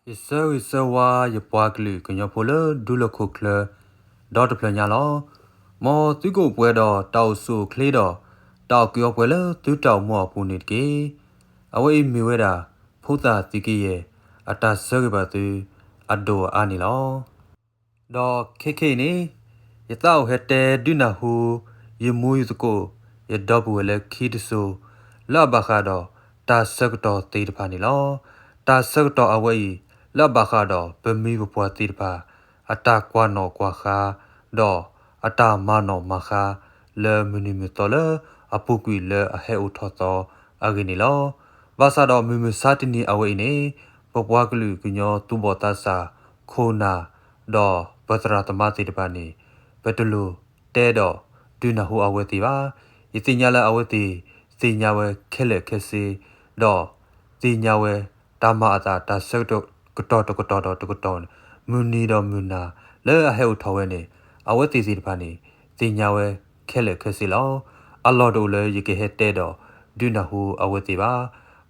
ယဆၢဂ့ၤဆၢဝါယပှၤကလုာ်ကညီဖိလၢဒူလၢၢ်ခိၣ်ချၢ ဒီတဖျၢၣ်ညါလီၤ. မ်သုကအိၣ်ပှဲၤဒီးတၢ်အိၣ်ဆူၣ်အိၣ်ချ့ဒီး တၢ်အိၣ်က့ၤအိၣ်ပှဲၤလၢသုတၢ်အိၣ်မူအပူၤန့ၣ်တက့ၢ်. အဝဲအံၤမ့ၢ်ဝဲဒၣ် ဖိသၣ်သုးက့ယဲၢ် အတၢ်ဆၢဂ့ၤဘၣ်သု အဒိၣ်အအါန့ၣ်လီၤ. ဒီးခဲခဲအံၤန့ၣ် ယသးအိၣ်ဟဲတဲဒုးနၢ်ဟူ ယမူယသကိး ယဒီပုၢ်ဝဲၢ်လၢခံတစိၤ လၢအဘၣ်ဃးဒီးတၢ်ဆၢကတီၢ်သ့ၣ်တဖၣ်န့ၣ်လီၤ. တၢ်ဆၢကတီၢ်အဝဲအံၤ လၢအဘၣ်ဃးဒီးပမိၢ်ပပှၢ်သ့ၣ်တဖၣ် အတၢ်ကွၢ်နီၣ်ကွၢ်ဃါ ဒီးအတၢ်မၤနီၣ်မၤဃါ လၢမုၢ်နံၤမုၢ်သီလၢအပူၤကွံာ်လၢအဟဲအိၣ်ထီၣ်သီအဂ့ၢ်န့ၣ်လီၤ. ဘၣ်ဆၣ်ဒီးမုၢ်မဆါတနံၤအဝဲအံၤန့ၣ် ပပှၤကလုာ်ကညီသူၣ်ဘီၣ်သးစၢ် ခိၣ်နၢ် ဒီးပသရၣ်သမါသ့ၣ်တဖၣ်န့ၣ် ပတလိၣ်တဲဒီးဒုးနၢ်ဟူအဝဲသ့ၣ်ဘၣ်. ယသ့ၣ်ညါလၢအဝဲသ့ၣ် သ့ၣ်ညါဝဲခဲလၢာ်ခဲဆ့ ဒီးသ့ၣ်ညါဝဲတၢ်မၤအသးတၢ်ဆၢကတီၢ်တကတီၢ်ဒီးတကတီၢ် မုၢ်နံၤဒီးမုၢ်နၤလၢအဟဲအိၣ်ထီၣ်ဝဲန့ၣ် အဝဲသ့ၣ်သ့ၣ်တဖၣ်န့ၣ် သ့ၣ်ညါဝဲခဲလၢာ်ခဲဆ့လီၤ. အလီၢ်တအိၣ်လၢယကဟဲတဲဒီးဒုးနၢ်ဟူအဝဲသ့ၣ်ဘၣ်.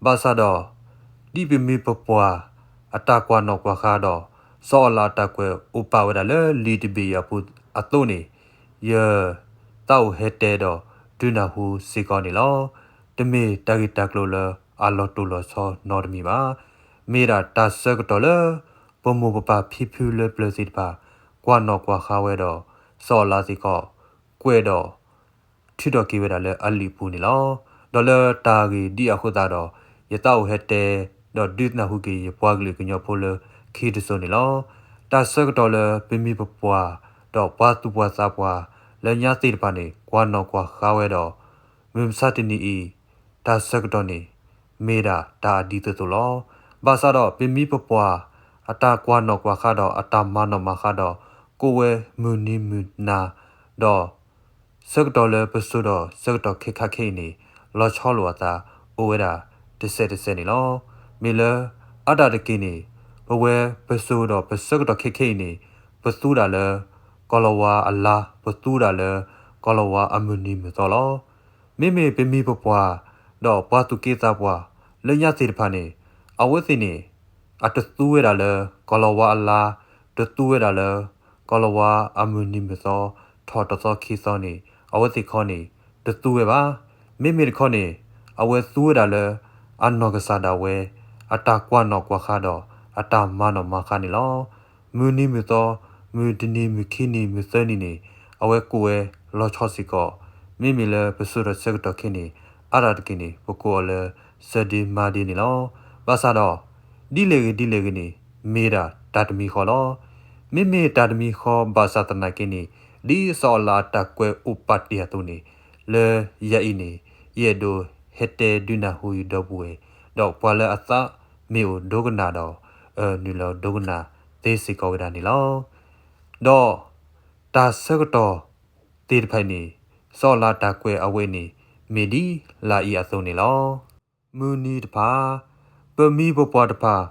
ဘၣ်ဆၣ်ဒီး ဒ်ပမိၢ်ပပှၢ်အတၢ်ကွၢ်နီၣ်ကွၢ်ဃါဒီး စီၤအၤလးအတၢ်ကွဲးအိၣ်ပာ်ဝဲဒၣ်လၢလံာ်တဘ့ၣ်အပူၤအသိးန့ၣ် ယသးအိၣ်ဟဲတဲဒီးဒုးနၢ်ဟူစ့ၢ်ကီးန့ၣ်လီၤ. တမ့ၢ်တၢ်ဂ့ၢ်တၢ်ကျိၤလၢအလီၤတိၢ်လီၤဆီနီတမံၤဘၣ်. မ့ၢ်ဒၣ်တၢ်ဆၢကတီၢ်လၢ ပမိၢ်ပပၢ်ဖံဖုလၢပျၢၤသ့ၣ်တဖၣ် ကွၢ်နီၣ်ကွၢ်ဃါဝဲဒီး စီၤအၤလးစ့ၢ်ကီး ကွဲးဒီး ထုးထီၣ်က့ၤဝဲဒၣ်လၢအလံာ်ပူၤန့ၣ်လီၤ. ဒီးလၢတၢ်ဂ့ၢ်ဒ်အဃိသတးဒီး ယသးအိၣ်ဟဲတဲ ဒီးဒုးနၢ်ဟူက့ၤယပှၤကလုာ်ကညီဖိလၢခံတစိၤန့ၣ်လီၤ. တၢ်ဆၢကတီၢ်လၢပမိၢ်ပပှၢ် ဒီးပှၤသူၣ်ပှၢ်သးပှၢ် လၢညါသ့ၣ်တဖၣ်န့ၣ် ကွၢ်နီၣ်ကွၢ်ဃါဝဲဒီး မုၢ်မဆါတနံၤအံၤ တၢ်ဆၢကတီၢ်န့ၣ် မ့ၢ်ဒၣ်တၢ်အဒ်သိးသိးလီၤ. ဘၣ်ဆၣ်ဒီးပမိၢ်ပပှၢ် အတၢ်ကွၢ်နီၣ်ကွၢ်ဃါဒီးအတၢ်မၤနီၣ်မၤဃါဒီး ကိးဝဲမုၢ်နံၤမုၢ်နၤ ဒီး ဆၢကတီၢ်လၢပစိၤဒီးဆၢကတီၢ်ခဲခါခဲအံၤန့ၣ် လီၤဆီလိာ်အသး အိၣ်ဝဲဒၣ်တစဲးတစဲးန့ၣ်လီၤ. မ့ၢ်လၢ အါတၢ်တက့ၢ်န့ၣ် ပဝဲပစိၤဒီးပဆၢကတီၢ်ခဲခဲအံၤန့ၣ် ပသူဒၣ်လၢ ကီၤလၤဝါအလါ ပသူဒၣ်လၢ ကီၤလၤဝါအမုၢ်နံၤမုၢ်သီလီၤ. မ့မ့ၢ်ပမိၢ်ပပှၢ် ဒီးပှၤသူၣ်က့သးပှၢ် လၢညါသ့ၣ်တဖၣ်န့ၣ် အဝဲသ့ၣ်န့ၣ် အတသူဝဲဒၣ်လၢ ကီၤလၤဝါအလါ တသူဝဲဒၣ်လၢ ကီၤလၤဝါအမုၢ်နံၤမုၢ်သီ ထီၣ်တသီခံသီန့ၣ် အဝဲသ့ၣ်ခီန့ၣ် တသူဝဲဘၣ်. မ့မ့ၢ်တခီန့ၣ် အဝဲသူဝဲဒၣ်လၢ အနီၢ်ကစၢ်ဒၣ်ဝဲ အတၢ်ကွၢ်နီၣ်ကွၢ်ဃါဒီး အတၢ်မၤနီၣ်မၤဃါန့ၣ်လီၤ. မုၢ်နံၤမုၢ်သီ မုၢ်တနံၤ မုၢ်ခံနံၤ မုၢ်သၢနံၤန့ၣ် အဝဲကိးဝဲလီၤဆီစ့ၢ်ကီး, မ့မ့ၢ်လၢပစိၤဒီးဆၢကတီၢ်ခဲအံၤန့ၣ် အါတၢ်တက့ၢ်န့ၣ် ပကိးအီၤလၢ Sunday Monday န့ၣ်လီၤ. ဘၣ်ဆၣ်ဒီး ဒ်လဲၣ်ဂ့ၤဒ်လဲၣ်ဂ့ၤန့ၣ် မ့ၢ်ဒၣ်တၢ်တမံၤဃီလီၤ. မ့မ့ၢ်တၢ်တမံၤဃီဘၣ်ဆၣ်သနာ်က့န့ၣ် ဒ်စီၤအၤလးအတၢ်ကွဲးအိၣ်ပာ်တ့ၢ်အသိးန့ၣ် လၢယၤအံၤန့ၣ် ယအဲၣ်ဒိးဟဲတဲဒုးနၢ်ဟူယဒီပုၢ်ဝဲၢ် ဒီးပှၤလၢအသးမ့ၢ်အိၣ်ဒိကနၣ်ဒီး အနုာ်လီၤဒိကနၣ်သ့စ့ၢ်ကီးဝဲဒၣ်န့ၣ်လီၤ. ဒီး တၢ်ဆၢကတီၢ်သ့ၣ်တဖၣ်အံၤန့ၣ် စီၤအၤလးအတၢ်ကွဲးအဝဲန့ၣ် မ့ၢ်ဒ်လာ်အံၤအသိးန့ၣ်လီၤ. မုၢ်နံၤတဖၣ် ပမိၢ်ပပှၢ်တဖၣ်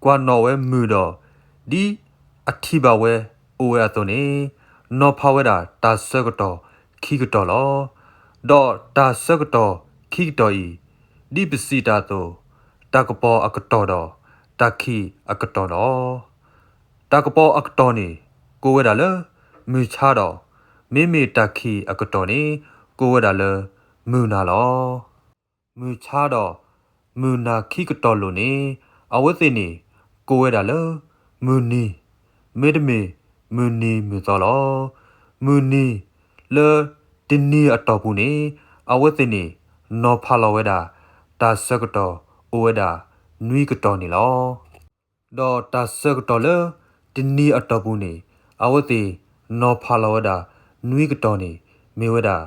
ကွၢ်နီၣ်ဝဲမုၢ်ဒီး ဒ်အထံၣ်ဘၣ်ဝဲအိၣ်ဝဲအသိးန့ၣ် နီၤဖးဝဲဒၣ်တၢ်ဆၢကတီၢ်ခံကတီၢ်လီၤ. ဒီးတၢ်ဆၢကတီၢ်ခံကတီၢ်အံၤ ဒ်ပစံးတၢ်အသိး တၢ်ကပီၤအကတီၢ်ဒီး တၢ်ခံးအကတီၢ်လီၤ. တၢ်ကပီၤအကတီၢ်န့ၣ် ကိးဝဲဒၣ်လၢ မုၢ်ဆါဒီး မ့မ့ၢ်တၢ်ခံးအကတီၢ်န့ၣ် ကိးဝဲဒၣ်လၢ မုၢ်နၤလီၤ. မုၢ်ဆါဒီး မုၢ်နၤခံကတီၢ်လိၤန့ၣ် အဝဲသ့ၣ်န့ၣ် ကိးဝဲဒၣ်လၢ မုၢ်နံၤ မ့တမ့ၢ် မုၢ်နံၤမုၢ်သီလီၤ. မုၢ်နံၤ လၢတနံၤအတီၢ်ပူၤန့ၣ် အဝဲသ့ၣ်န့ၣ် နီၤဖးလီၤဝဲဒၣ် တၢ်ဆၢကတီၢ်အိၣ်ဝဲဒၣ် နွံကတီၢ်န့ၣ်လီၤ. ဒီးတၢ်ဆၢကတီၢ်လၢ တနံၤအတီၢ်ပူၤန့ၣ် အဝဲသ့ၣ် နီၤဖးလီၤဝဲဒၣ် နွံကတီၢ်န့ၣ် မ့ၢ်ဝဲဒၣ်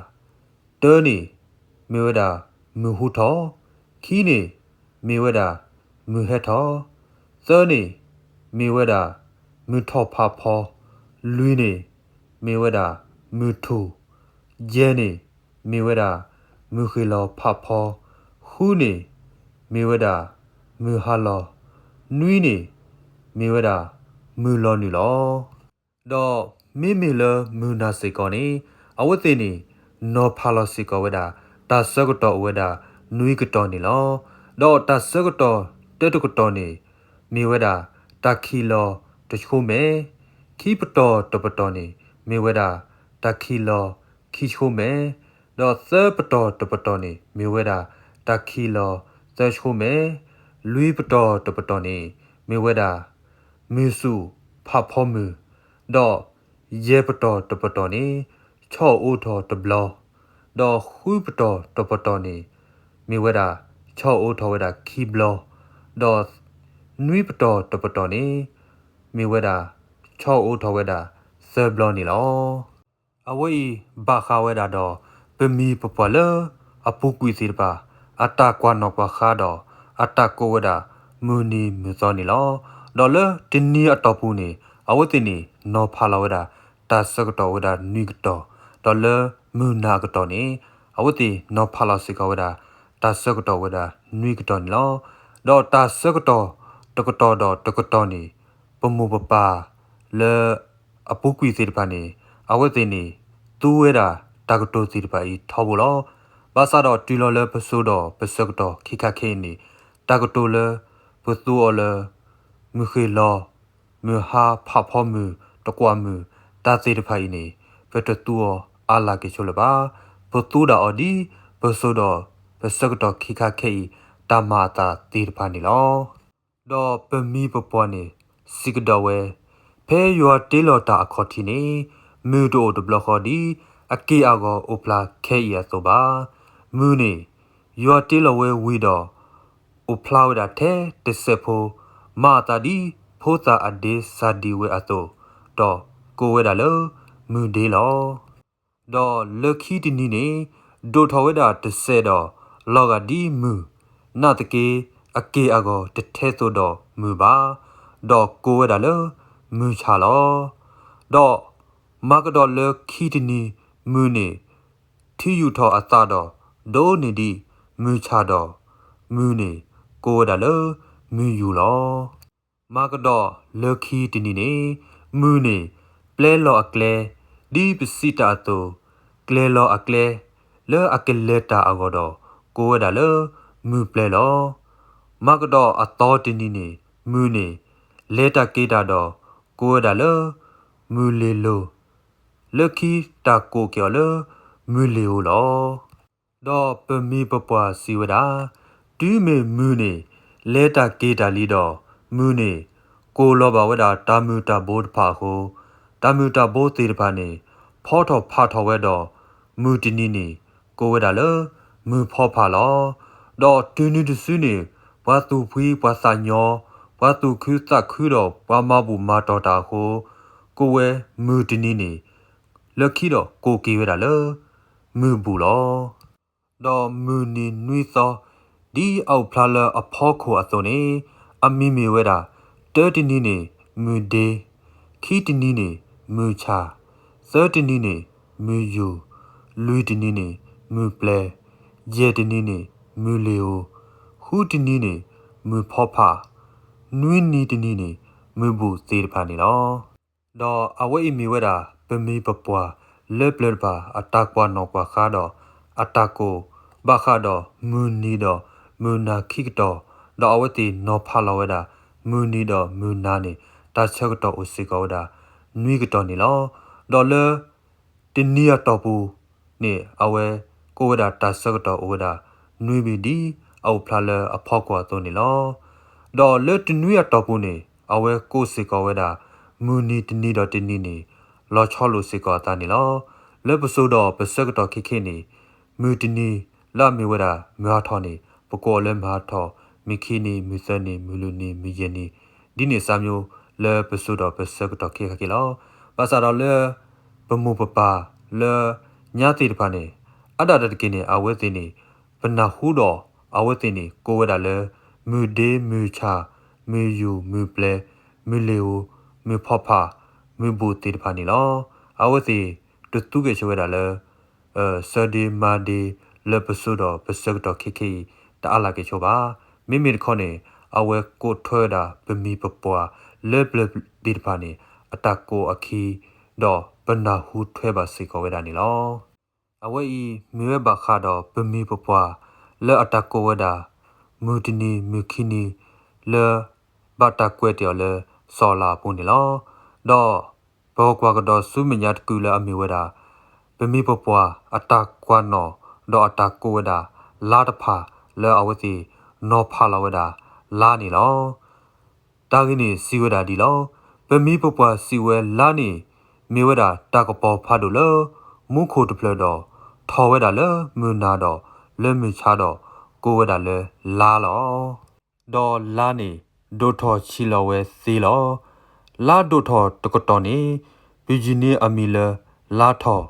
တၢန့ၣ် မ့ၢ်ဝဲဒၣ် မုၢ်ဟူထီၣ်, ခံန့ၣ် မ့ၢ်ဝဲဒၣ် မုၢ်ဟဲထီၣ်, သၢန့ၣ် မ့ၢ်ဝဲဒၣ် မုၢ်ထီၣ်ဖးဖီ, လွံၢ်န့ၣ် မ့ၢ်ဝဲဒၣ် မုၢ်ထူၣ်, ယဲၢ်န့ၣ် မ့ၢ်ဝဲဒၣ် မုၢ်ဃ့ၢ်လီၤဖးဖီ, ဃုန့ၣ် မ့ၢ်ဝဲဒၣ် မုၢ်ဟါလီၤ, နွံန့ၣ် မ့ၢ်ဝဲဒၣ် မုၢ်လီၤနုာ်လီၤ. ဒီးမ့မ့ၢ်လၢမုၢ်နၤစ့ၢ်ကီးန့ၣ် အဝဲသ့ၣ်န့ၣ် နီၤဖးလီၤစ့ၢ်ကီးဝဲဒၣ် တၢ်ဆၢကတီၢ်အိၣ်ဝဲဒၣ် နွံကတီၢ်န့ၣ်လီၤ. ဒီးတၢ်ဆၢကတီၢ်တၢတကတီၢ်န့ၣ် မ့ၢ်ဝဲဒၣ် တၢ်ခံးလီၤတဆှိမဲာ်, ခံပတီၢ်တပတီၢ်န့ၣ် မ့ၢ်ဝဲဒၣ် တၢ်ခံးလီၤခံဆှိမဲာ်, ဒီးသၢပတီၢ်တပတီၢ်န့ၣ် မ့ၢ်ဝဲဒၣ် တၢ်ခံးလီၤသၢဆှိမဲာ်, လွံၢ်ပတီၢ်တပတီၢ်န့ၣ် မ့ၢ်ဝဲဒၣ် မုၢ်ဆူၣ်ဖးဖီမုၢ်, ဒီးယဲၢ်ပတီၢ်တပတီၢ်န့ၣ် ဆီၣ်အိးထီၣ်တဘျီ, ဒီးဃုပတီၢ်တပတီၢ်န့ၣ် မ့ၢ်ဝဲဒၣ် ဆီၣ်အိးထီၣ်ဝဲဒၣ်ခံဘျီ, ဒီးနွံပတီၢ်တပတီၢ်န့ၣ် မ့ၢ်ဝဲဒၣ် ဆီၣ်အိးထီၣ်ဝဲဒၣ်သၢဘျီန့ၣ်လီၤ. အဝဲအံၤဘၣ်ဃးဝဲဒၣ်ဒီး ပမှံၤပပှၢ်လၢအပူၤကွံာ်သ့ၣ်တဖၣ် အတၢ်ကွၢ်နီၣ်ကွၢ်ဃါဒီး အတၢ်ကိးဝဲဒၣ် မုၢ်နံၤမုၢ်သီန့ၣ်လီၤ. ဒီးလၢတနံၤအတီၢ်ပူၤန့ၣ် အဝဲသ့ၣ်န့ၣ် နီၤဖးလီၤဝဲဒၣ် တၢ်ဆၢကတီၢ်ဝဲဒၣ်နွံကတီၢ်, ဒီးလၢမုၢ်နၤအကတီၢ်န့ၣ် အဝဲသ့ၣ်နီၤဖးလီၤစ့ၢ်ကီးဝဲဒၣ် တၢ်ဆၢကတီၢ်ဝဲဒၣ်နွံကတီၢ်န့ၣ်လီၤ. ဒီးတၢ်ဆၢကတီၢ်တကတီၢ်ဒီးတကတီၢ်န့ၣ် ပမိၢ်ပပၢ်လၢ အပူၤကွံာ်သ့ၣ်တဖၣ်န့ၣ် အဝဲသ့ၣ်န့ၣ် သူဝဲဒၣ်တၢ်ကတိၤသ့ၣ်တဖၣ်အံၤထီဘိလီၤ. ဘၣ်ဆၣ်ဒီးတုၤလီၤလၢပစိၤဒီးပဆၢကတီၢ်ခံခါခဲအံၤန့ၣ် တၢ်ကတိၤလၢ ပသူအီၤလၢ မုၢ်ဃ့ၢ်လီၤ, မုၢ်ဟါ, ဖးဖီမုၢ်, တကွၢ်မုၢ်, တၢ်သ့ၣ်တဖၣ်အံၤန့ၣ် ပတသူအီၤအါလၢ်က့ၤဆိလၢၤဘၣ်. ပသူဒၣ်အီၤဒ် ပစိၤဒီးပဆၢကတီၢ်ခံခါခဲအံၤ တၢ်မၤအသးသ့ၣ်တဖၣ်န့ၣ်လီၤ. ဒီးပမှံၤပပှၢ်န့ၣ် စံးကဒီးဝဲ, ဖဲယွၤတ့လီၤတၢ်အခီၣ်ထံးန့ၣ် မုၢ်တအိၣ်တဘျီဃီဒ် အက့ၢ်အဂီၤအိၣ်ဖျါခဲအံၤအသိးဘၣ်. မုၢ်န့ၣ် ယွၤတ့လီၤဝဲဝံၤဒီး အိၣ်ဖျါဝဲဒၣ်ထဲတစဲးဖိ, မၤအသးဒ်ဖိသၣ်အဒ့စၢ်ဒံးဝဲအသိး, ဒီးကိးဝဲဒၣ်လၢ မုၢ်ဒ့လီၤ. ဒီးလၢခံတနံၤန့ၣ် ဒိၣ်ထီၣ်ဝဲဒၣ်တစဲးဒီး လီၤဂာ်ဒ်မုၢ်, နာ်သက့ အက့ၢ်အဂီၤတထဲသိးဒီးမုၢ်ဘၣ်, ဒီးကိးဝဲဒၣ်လၢ မုၢ်ဆၣ်လီၤ. ဒီးမၤကဒီးလၢခံတနံၤ မုၢ်န့ၣ် ထံယူာ်ထီၣ်အသးဒီး ဒိၣ်န့ၢ်ဒံးမုၢ်ဆၣ်ဒီး မုၢ်န့ၣ်ကိးဝဲဒၣ်လၢ မုၢ်ယူာ်လီၤ. မၤကဒီးလၢခံတနံၤန့ၣ် မုၢ်န့ၣ် ပျဲလီၤအကျဲ ဒ်ပစံးတၢ်အသိး, ကျဲၤလီၤအကျဲ လၢအကလဲၤတၢ်အဂီၢ်ဒီး ကိးဝဲဒၣ်လၢ မုၢ်ပျဲလီၤ. မၤကဒီးအသီတနံၤန့ၣ် မုၢ်န့ၣ် လဲၤတၢ်က့ၤတၢ်ဒီး ကိးဝဲဒၣ်လၢ မုၢ်လ့ၤလိၤ, လၢခံတၢ်ကိးက့ၤအီၤလၢ မုၢ်လ့ၤဧိၤလီၤ. ဒီးပမှံၤပပှၢ်စံးဝဲဒၣ်, တုၤမ့ၢ်မုၢ်န့ၣ် လဲၤတၢ်က့ၤတၢ်လံဒီး မုၢ်န့ၣ် ကိၢ်လီၤဘၣ်ဝဲဒၣ်တၢ်မုၢ်တၢ်ဘိတဖၣ်အဃိ, တၢ်မုၢ်တၢ်ဘိသ့ၣ်တဖၣ်န့ၣ် ဖီထီၣ်ဖးထီၣ်ဝဲဒီး မုၢ်တနံၤန့ၣ် ကိးဝဲဒၣ်လၢ မုၢ်ဖီဖးလီၤ. ဒီးတုၤနုၤတစုန့ၣ် ပှၤသူၣ်ဖှံပှၤသးညီ, ပှၤသူၣ်ခုသးခုဒီးပှၤမၤဘူၣ်မၤတီၢ်တၢ်အဃိ, ကိးဝဲမုၢ်တနံၤန့ၣ် လၢခံဒီးကိးက့ၤဝဲဒၣ်လၢ မုၢ်ဘူၣ်လီၤ. ဒီးမုၢ်နံၤနွံသီ ဒ်အအိၣ်ဖျါလၢအဖီခိၣ်အသိးန့ၣ် အမံၤမ့ၢ်ဝဲဒၣ်, တၢတနံၤန့ၣ် မုၢ်ဒ့, ခံတနံၤန့ၣ် မုၢ်ဆၣ်, သၢတနံၤန့ၣ် မုၢ်ယူာ်, လွံၢ်တနံၤန့ၣ် မုၢ်ပျဲၤ, ယဲၢ်တနံၤန့ၣ် မုၢ်လ့ၤဧိၤ, ဃုတနံၤန့ၣ် မုၢ်ဖီဖး, နွံနံၤတနံၤန့ၣ် မုၢ်ဘူၣ်သ့ၣ်တဖၣ်န့ၣ်လီၤ. ဒီးအဝဲအံၤမ့ၢ်ဝဲဒၣ် ပမှံၤပပှၢ်လၢပျၢၤတဖၣ် အတၢ်ကွၢ်နီၣ်ကွၢ်ဃါဒီး အတၢ်ကိး ဘၣ်ဃးဒီးမုၢ်နံၤဒီးမုၢ်နၤခံကတီၢ်, ဒီးအဝဲသ့ၣ်နီၤဖးလီၤဝဲဒၣ် မုၢ်နံၤဒီးမုၢ်နၤန့ၣ် တၢ်ဆၢကတီၢ်အိၣ်စ့ၢ်ကီးဝဲဒၣ် နွံကတီၢ်န့ၣ်လီၤ. ဒီးလၢ တနံၤအတီၢ်ပူၤန့ၣ် အဝဲကိးဝဲဒၣ်တၢ်ဆၢကတီၢ်အိၣ်ဝဲဒၣ် နွံမံၤဒ်အအိၣ်ဖျါလၢအဖီခိၣ်အသိးန့ၣ်လီၤ. ဒီးလၢတနွံအတီၢ်ပူၤန့ၣ် အဝဲကိးစ့ၢ်ကီးဝဲဒၣ် မုၢ်နံၤတနံၤဒီးတနံၤန့ၣ် လီၤဆီလိာ်စ့ၢ်ကီးအသးန့ၣ်လီၤ. လၢပစိၤဒီးပဆၢကတီၢ်ခဲခဲအံၤန့ၣ် မုၢ်တနံၤလၢအမ့ၢ်ဝဲဒၣ်မုၢ်ဟါထီၣ်န့ၣ် ပကိးအီၤလၢမုၢ်ဟါထီၣ်, မုၢ်ခံနံၤ, မုၢ်သၢနံၤ, မုၢ်လွံၢ်နံၤ, မုၢ်ယဲၢ်နံၤ, ဒ်န့ၣ်စၢ်မၠိ လၢပစိၤဒီးပဆၢကတီၢ်ခဲခဲလီၤ. ဘၣ်ဆၣ်ဒီးလၢ ပမိၢ်ပပၢ်လၢညါသ့ၣ်တဖၣ်န့ၣ် အါဒၣ်တၢ်တက့ၢ်န့ၣ် အဝဲသ့ၣ်န့ၣ် ပနၢ်ဟူဒီး အဝဲသ့ၣ်န့ၣ် ကိးဝဲဒၣ်လၢ မုၢ်ဒ့မုၢ်ဆၣ် မုၢ်ယူာ် မုၢ်ပျဲၤ မုၢ်လ့ၤဧိၤ မုၢ်ဖီဖး မုၢ်ဘူၣ်သ့ၣ်တဖၣ်န့ၣ်လီၤ. အဝဲသ့ၣ်တသူကဲၣ်ဆိးဝဲဒၣ်လၢ ဆၢဒ့မၤဒ့ လၢပစိၤဒီးပဆၢကတီၢ်ခဲခဲအံၤ တအါလၢ်ကဲၣ်ဆိးဘၣ်. မ့မ့ၢ်တခီန့ၣ် အဝဲကိးထွဲဝဲဒၣ် ပမှံၤပပှၢ်လၢပျၢၤသ့ၣ်တဖၣ်န့ၣ် အတၢ်ကိးအခံ ဒီးပနၢ်ဟူထွဲဘၣ်စ့ၢ်ကီးဝဲဒၣ်န့ၣ်လီၤ. အဝဲအံၤမ့ၢ်ဝဲဘၣ်ဃးဒီးပမှံၤပပှၢ်လၢအတၢ်ကိးဝဲဒၣ် မုၢ်တနံၤမုၢ်ခံနံၤ လၢ ဘၣ်တၢ်ကွဲးတ့ၢ်အီၤလၢ စီၤအၤလးအပူၤန့ၣ်လီၤ. ဒီးပကကွၢ်ကဒီးဆူမဲာ်ညါတကုာ်လၢအမ့ၢ်ဝဲဒၣ် ပမိၢ်ပပှၢ်အတၢ်ကွၢ်နီၣ် ဒီးအတၢ်ကိးဝဲဒၣ် လါတဖၣ်လၢအဝဲသ့ၣ်နီၤဖးလီၤဝဲဒၣ်လါန့ၣ်လီၤ. တၢ်ဂ့ၢ်န့ၣ်စံးဝဲဒၣ်ဒ်လီၤ. ပမိၢ်ပပှၢ်စံးဝဲလါန့ၣ် မ့ၢ်ဝဲဒၣ်တၢ်ကပီၤဖးဒိၣ်လၢမူခိၣ်တဖျၢၣ်ဒီး ထီၣ်ဝဲဒၣ်လၢမုၢ်နၤဒီးလၢမုၢ်ဆါဒီး ကိးဝဲဒၣ်လၢလါလီၤ. ဒီးလါန့ၣ် ဒိၣ်ထီၣ်ဆံးလီၤဝဲသ့လီၤ. လါဒိၣ်ထီၣ်တကတီၢ်န့ၣ် ပယုၢ်န့ၢ်အမံၤလၢလါထီၣ်,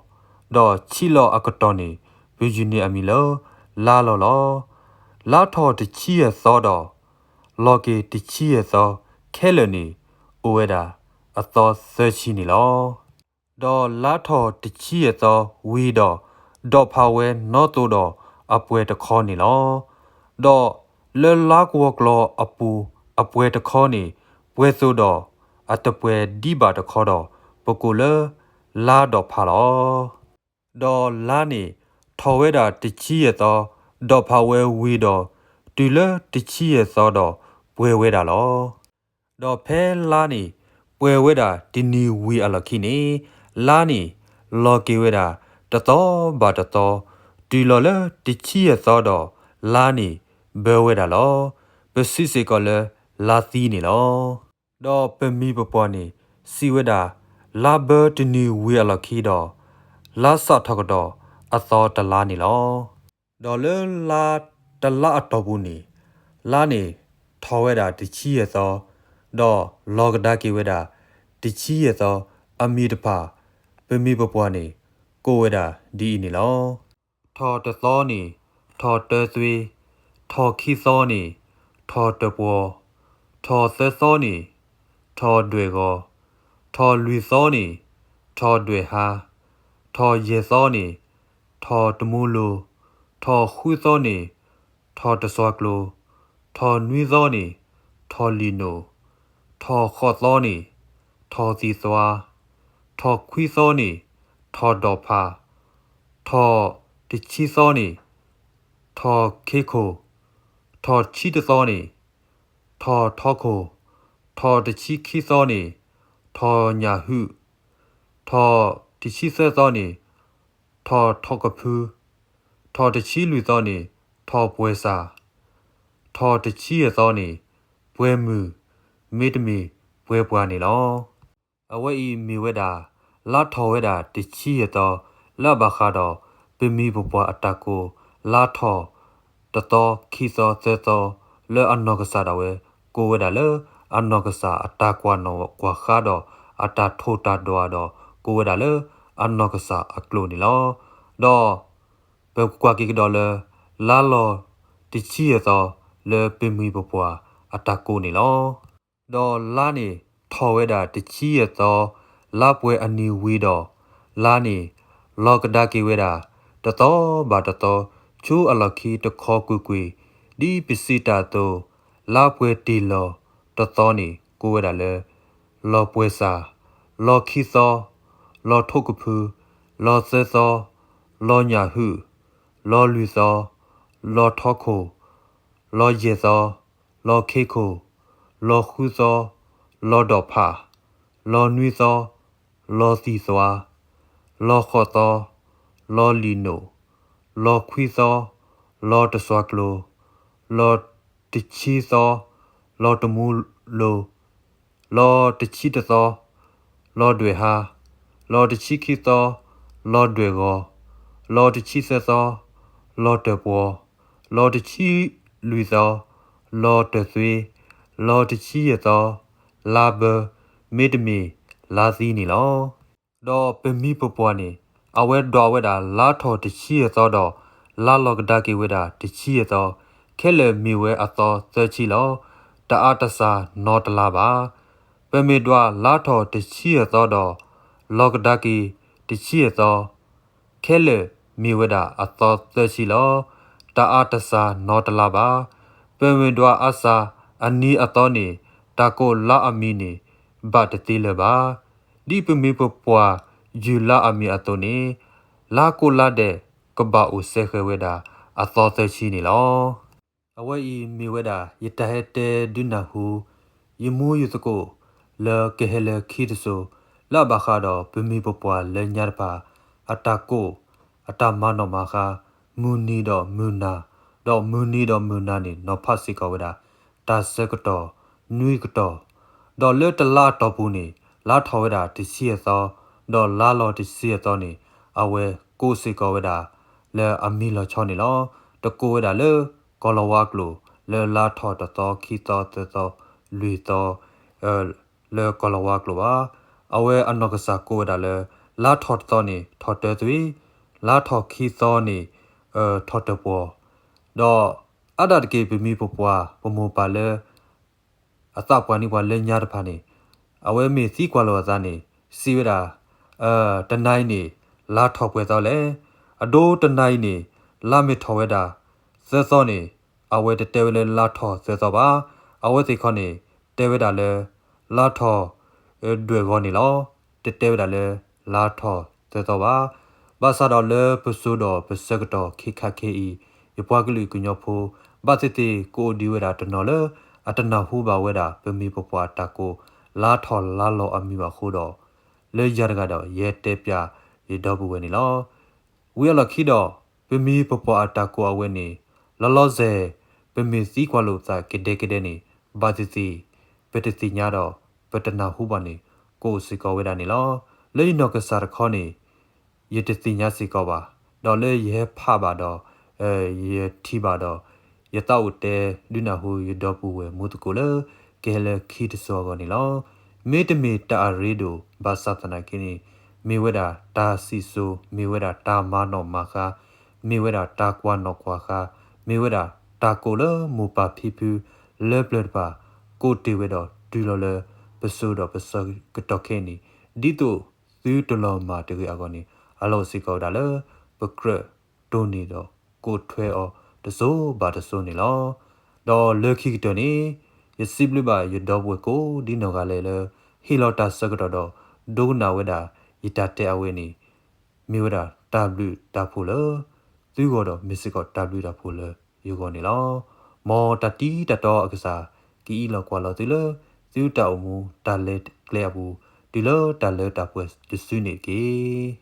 ဒီးဆံးလီၤအကတီၢ်န့ၣ် ပယုၢ်န့ၢ်အမံၤလၢလါလီၤလီၤ. လါထီၣ်တဆံယဲၢ်သီဒီး လီၤက့ၤတဆံယဲၢ်သီ ခဲလၢာ်န့ၣ် အိၣ်ဝဲဒၣ်အသီသၢဆံန့ၣ်လီၤ. ဒီးလါထီၣ်တဆံယဲၢ်သီဝံၤဒီး ဒီးဖးဝဲနီသိးဒီးအပှဲၤတခီန့ၣ်လီၤ. ဒီးလၢလါကဝီၤကျီၤအပူၤ အပှဲၤတခီန့ၣ် ပှဲၤသိးဒီးအတပှဲၤဒံးဘၣ်တခီဒီး ပကိးလၢလါဒီးဖးလီၤ. ဒီးလါန့ၣ်ထီၣ်ဝဲဒၣ်တဆံယဲၢ်သီ, ဒီးဖးဝဲဝံၤဒီး တုၤလၢတဆံယဲၢ်သီဒီးပှဲၤဝဲဒၣ်လီၤ. ဒီးဖဲလါန့ၣ်ပှဲၤဝဲဒၣ်တနံၤဝံၤအလီၢ်ခံန့ၣ် လါန့ၣ်လီၤက့ၤဝဲဒၣ်တသီဘၣ်တသီ, တုၤလီၤလၢတဆံယဲၢ်သီဒီး လါန့ၣ်ဘၢဝဲဒၣ်လီၤ. ပစံးစ့ၢ်ကီးလၢလါသံန့ၣ်လီၤ. ဒီးပမိၢ်ပပှၢ်န့ၣ်စံးဝဲဒၣ်, လါဘၢတနံၤဝံၤအလီၢ်ခံဒီး လါစးထီၣ်ကဒီးအသီတလါန့ၣ်လီၤ. ဒီးလၢလါတလါအတီၢ်ပူၤန့ၣ် လါန့ၣ်ထီၣ်ဝဲဒၣ်တဆံယဲၢ်သီ, ဒီးလီၤကဒါက့ၤဝဲဒၣ်တဆံယဲၢ်သီ, အမံၤတဖၣ် ပမိၢ်ပပှၢ်န့ၣ်ကိးဝဲဒၣ်ဒ်အံၤန့ၣ်လီၤ. ထီၣ်တသီန့ၣ် ထီၣ်တၢသွ့, ထီၣ်ခံသီန့ၣ် ထီၣ်တပှီၤ, ထီၣ်သၢသီန့ၣ် ထီၣ်ဒွဲၣ်ဂီၤ, ထီၣ်လွံၢ်သီန့ၣ် ထီၣ်ဒွဲၣ်ဟါ, ထီၣ်ယဲၢ်သီန့ၣ် ထီၣ်တမူလိၤ, ထီၣ်ဃုသီန့ၣ် ထီၣ်တစွၤကျိၤ, ထီၣ်နွံသီန့ၣ် ထီၣ်လံာ်နိၣ်, ထီၣ်ဃိးသီန့ၣ် ထီၣ်သံၣ်သွါ, ထီၣ်ခွံသီန့ၣ် ထီၣ်ဒီးဖး, ထီၣ်တဆံသီန့ၣ် ထီၣ်ခ့ခိၣ်, ထီၣ်တဆံတသီန့ၣ် ထီၣ်ထီခိၣ်, ထီၣ်တဆံခံသီန့ၣ် ထီၣ်ညၣ်ဟုၣ်, ထီၣ်တဆံသၢသီန့ၣ် ထီၣ်ထီၣ်ကဖု, ထီၣ်တဆံလွံၢ်သီန့ၣ် ထီၣ်ပှဲၤစၢ်, ထီၣ်တဆံယဲၢ်သီန့ၣ် ပှဲၤမုၢ် မ့တမ့ၢ်ပှဲၤပှၢ်န့ၣ်လီၤ. အဝဲအံၤမ့ၢ်ဝဲဒၣ် လါထီၣ်ဝဲဒၣ်တဆံယဲၢ်သီ လၢအဘၣ်ဃးဒီး ပမိၢ်ပပှၢ်အတၢ်ကိး လါထီၣ် တသီ ခံသီ သၢသီ လၢအနီၢ်ကစၢ်ဒၣ်ဝဲ ကိးဝဲဒၣ်လၢ အနီၢ်ကစၢ်အတၢ်ကွၢ်နီၣ်ကွၢ်ဃါဒီး အတၢ်ထိၣ်တၢ်ဒွးဒီး ကိးဝဲဒၣ်လၢ အနီၢ်ကစၢ်အကျိာ်န့ၣ်လီၤ. ဒီး ပကကွၢ်က့ၤကဒီးလၢ လါလီၤတဆံယဲၢ်သီ လၢပမိၢ်ပပှၢ်အတၢ်ကိးန့ၣ်လီၤ. ဒီးလါန့ၣ်ထီၣ်ဝဲဒၣ်တဆံယဲၢ်သီ လါပှဲၤအနံၤဝံၤဒီး လါန့ၣ် လီၤကဒါက့ၤဝဲဒၣ် တသီဘၣ်တသီ ဆူအလီၢ်ခံတခီကွ့ၢ်ကွ့ၢ် ဒ်ပစံးတၢ်အသိး လါပှဲၤတ့ၢ်လီၤတသီန့ၣ် ကိးဝဲဒၣ်လၢ လီၤပှဲၤစၢ်, လီၤခံသီ, လီၤထိၣ်ကဖု, လီၤသၢသီ, လီၤညၣ်ဟုၣ်, လီၤလွံၢ်သီ, လီၤထီခိၣ်, လီၤယဲၢ်သီ, လီၤခ့ခိၣ်, လီၤဃုသီ, လီၤဒီးဖး, လီၤနွံသီ, လီၤသံၣ်သွါ, လီၤဃိးသီ, လီၤလံာ်နိၣ်, လီၤခွံသီ, လီၤတစွၤကျိၤ, လီၤတဆံသီ, လီၤတမူလိၤ, လီၤတဆံတသီ, လီၤဒွဲၣ်ဟါ, လီၤတဆံခံသီ, လီၤဒွဲၣ်ဂီၤ, လီၤတဆံသၢသီ, လီၤတၢၢ်ပှီၤ, လီၤတဆံလွံၢ်သီ, လီၤတၢၢ်သွ့, လီၤတဆံယဲၢ်သီ, လါဘၢ, မ့တမ့ၢ်လါသံန့ၣ်လီၤ. ဒီးပမိၢ်ပပှၢ်န့ၣ် အဝဲဒွးဝဲဒၣ်လါထီၣ်တဆံယဲၢ်သီဒီး လါလီၤကဒါက့ၤဝဲဒၣ်တဆံယဲၢ်သီ ခဲလၢာ်မ့ၢ်ဝဲအသီသၢဆံလီၤ. တအါတစှၤနီတလါဘၣ်. ပမ့ၢ်ဒွးလါထီၣ်တဆံယဲၢ်သီဒီး လီၤကဒါက့ၤတဆံယဲၢ်သီ ခဲလၢာ်မ့ၢ်ဝဲဒၣ်အသီသၢဆံလီၤ. တအါတစှၤနီတလါဘၣ်. ပမ့ၢ်ဒွးအါစှၤအနံၤအသီန့ၣ် တၢ်ကိးလါအမံၤန့ၣ် ဘၣ်တသ့လၢၤဘၣ်. ဒ်ပမိၢ်ပပှၢ်ယုၢ်လါအမံၤအသိးန့ၣ် လါကိးလါဒဲးကဘၣ်အိၣ်စဲဃဲၤဝဲဒၣ်အသီသၢဆံန့ၣ်လီၤ. အဝဲအံၤမ့ၢ်ဝဲဒၣ် ယတၢ်ဟဲတဲဒုးနၢ်ဟူ ယမူယသကိး လၢကဟဲလၢခံတစိၤ လၢအဘၣ်ဃးဒီးပမိၢ်ပပှၢ်လၢညါတဖၣ် အတၢ်ကိၢ် အတၢ်မၤနီၣ်မၤဃါ မုၢ်နံၤဒီးမုၢ်နၤ ဒီးမုၢ်နံၤဒီးမုၢ်နၤန့ၣ် နီၤဖးစ့ၢ်ကီးဝဲဒၣ် တၢ်ဆၢကတီၢ် နွံကတီၢ် ဒီးလၢတလါအတီၢ်ပူၤန့ၣ် လါထီၣ်ဝဲဒၣ်တဆံအသီ ဒီးလါလီၤတဆံအသီန့ၣ် အဝဲကိးစ့ၢ်ကီးဝဲဒၣ် လၢအမံၤလီၤဆီန့ၣ်လီၤ. တကိးဝဲဒၣ်လၢ ကီၢ်လီၤဝါကျိာ် လၢလါထီၣ်တသီ ခံသီ သၢသီ လွံၢ်သီ လၢကီၢ်လီၤဝါကျိာ်ဘၣ်. အဝဲအနီၢ်ကစၢ်ကိးဝဲဒၣ်လၢ လါထီၣ်တသီန့ၣ် ထီၣ်တၢသွံၣ်, လါထီၣ်ခံသီန့ၣ် ထီၣ်တၢပှီၤ, ဒီးအါဒၣ်တက့ၢ် ပမိၢ်ပပှၢ် ပမိၢ်ပၢ်လၢ အသးပှၢ်န့ၢ်ပှၤလၢညါတဖၣ်န့ၣ် အဝဲမ့ၢ်သံကွၢ်လိာ်အသးန့ၣ် စံးဝဲဒၣ် တနၤအံၤန့ၣ် လါထီၣ်ပှဲၤသီလဲၣ်. အဒိတနၤအံၤန့ၣ် လါမ့ၢ်ထီၣ်ဝဲဒၣ် သၢသီန့ၣ် အဝဲတတဲဝဲလၢလါထီၣ်သၢသီဘၣ်. အဝဲသ့ၣ်ခီန့ၣ် တဲဝဲဒၣ်လၢ လါထီၣ် ဒွဲၣ်ဂီၤန့ၣ်လီၤ. တတဲဝဲဒၣ်လၢ လါထီၣ်သၢသီဘၣ်. ဘၣ်ဆၣ်ဒီးလၢပစိၤဒီးပဆၢကတီၢ်ခဲခါခဲအံၤ ယပှၤကလုာ်ကညီဖိ ဘၣ်သ့ၣ်သ့ၣ်ကအိၣ်ဒံးဝဲဒၣ်တနီၤလၢ အတနၢ်ဟူဘၣ်ဝဲဒၣ် ပမိၢ်ပပှၢ်အတၢ်ကိး လါထီၣ်လါလီၤအမံၤဘၣ်အဃိဒီး လၢယၤတဂၤဒီး ယဟဲတဲပၠးယဒီပုၢ်ဝဲၢ်န့ၣ်လီၤ. ဝံၤအလီၢ်ခံဒီး ပမိၢ်ပပှၢ်အတၢ်ကိးအဝဲန့ၣ် လီၤလီၤဆဲး ပမ့ၢ်သံကွၢ်လိာ်ပသးကဒဲကဒဲန့ၣ် ဘၣ်သ့ၣ်သ့ၣ် ပတသ့ၣ်ညါဒီး ပတနၢ်ဟူဘၣ်န့ၣ် ကအိၣ်စ့ၢ်ကီးဝဲဒၣ်န့ၣ်လီၤ. လၢယနီၢ်ကစၢ်တခီန့ၣ် ယတသ့ၣ်ညါစ့ၢ်ကီးဘၣ်. ဒီးလၢယဟဲဖးဘၣ်ဒီး ယထံၣ်ဘၣ်ဒီး ယသးအိၣ်တဲဒုးနၢ်ဟူယဒီပုၢ်ဝဲၢ်မူသကိးလၢ ကဟဲလၢခံတစိၤအဂီၢ်န့ၣ်လီၤ. မ့တမ့ၢ်တၢ်အရ့ဒိၣ် ဘၣ်ဆၣ်သနာ်က့န့ၣ် မ့ၢ်ဝဲဒၣ်တၢ်စံၣ်စိၤ မ့ၢ်ဝဲဒၣ်တၢ်မၤနီၣ်မၤဃါ မ့ၢ်ဝဲဒၣ်တၢ်ကွၢ်နီၣ်ကွၢ်ဃါ မ့ၢ်ဝဲဒၣ်တၢ်ကိးလၢမိၢ်ပၢ်ဖံဖု လၢပျၢၤတဖၣ် ကိးတ့ၢ်ဝဲဒီးတုၤလီၤလၢ ပစိၤဒီးပဆၢကတီၢ်ခဲအံၤန့ၣ် ဒ်သိးသုတလီၤမၢ်တဂ့ၤအဂီၢ်န့ၣ် အလီၢ်အိၣ်စ့ၢ်ကီးဝဲဒၣ်လၢ ပကြၢးတိၢ်န့ၢ်ဒီး ကိးထွဲအီၤတစိၤဘၣ်တစိၤန့ၣ်လီၤ. ဒီးလၢခံကတၢၢ်န့ၣ် ယစံးဘျုးဘၣ်ယဒီပုၢ်ဝဲၢ်ကိးဒ်နီၢ်ဂၤလဲၣ်လၢ ဟ့ၣ်လီၤတၢ်ဆၢကတီၢ်ဒီး ဒိကနၣ်ဝဲဒၣ် ယတၢ်တဲအဝဲန့ၣ် မ့ၢ်ဝဲဒၣ်တၢ်ဘျုးတၢ်ဖှိၣ်လၢ သုဂီၢ်ဒီးမ့ၢ်စ့ၢ်ကီးတၢ်ဘျုးတၢ်ဖှိၣ်လၢယဂီၢ်န့ၣ်လီၤ. မ်တၢ်တံၤတၢ်တီအကစၢ် ကအံးလီၤကွၢ်လီၤသုလၢ သုတၢ်အိၣ်မူတၢ်လဲၤကျဲအပူၤ တုၤလၢတၢ်လၢတၢ်ပှဲၤတစုန့ၣ်တက့ၢ်.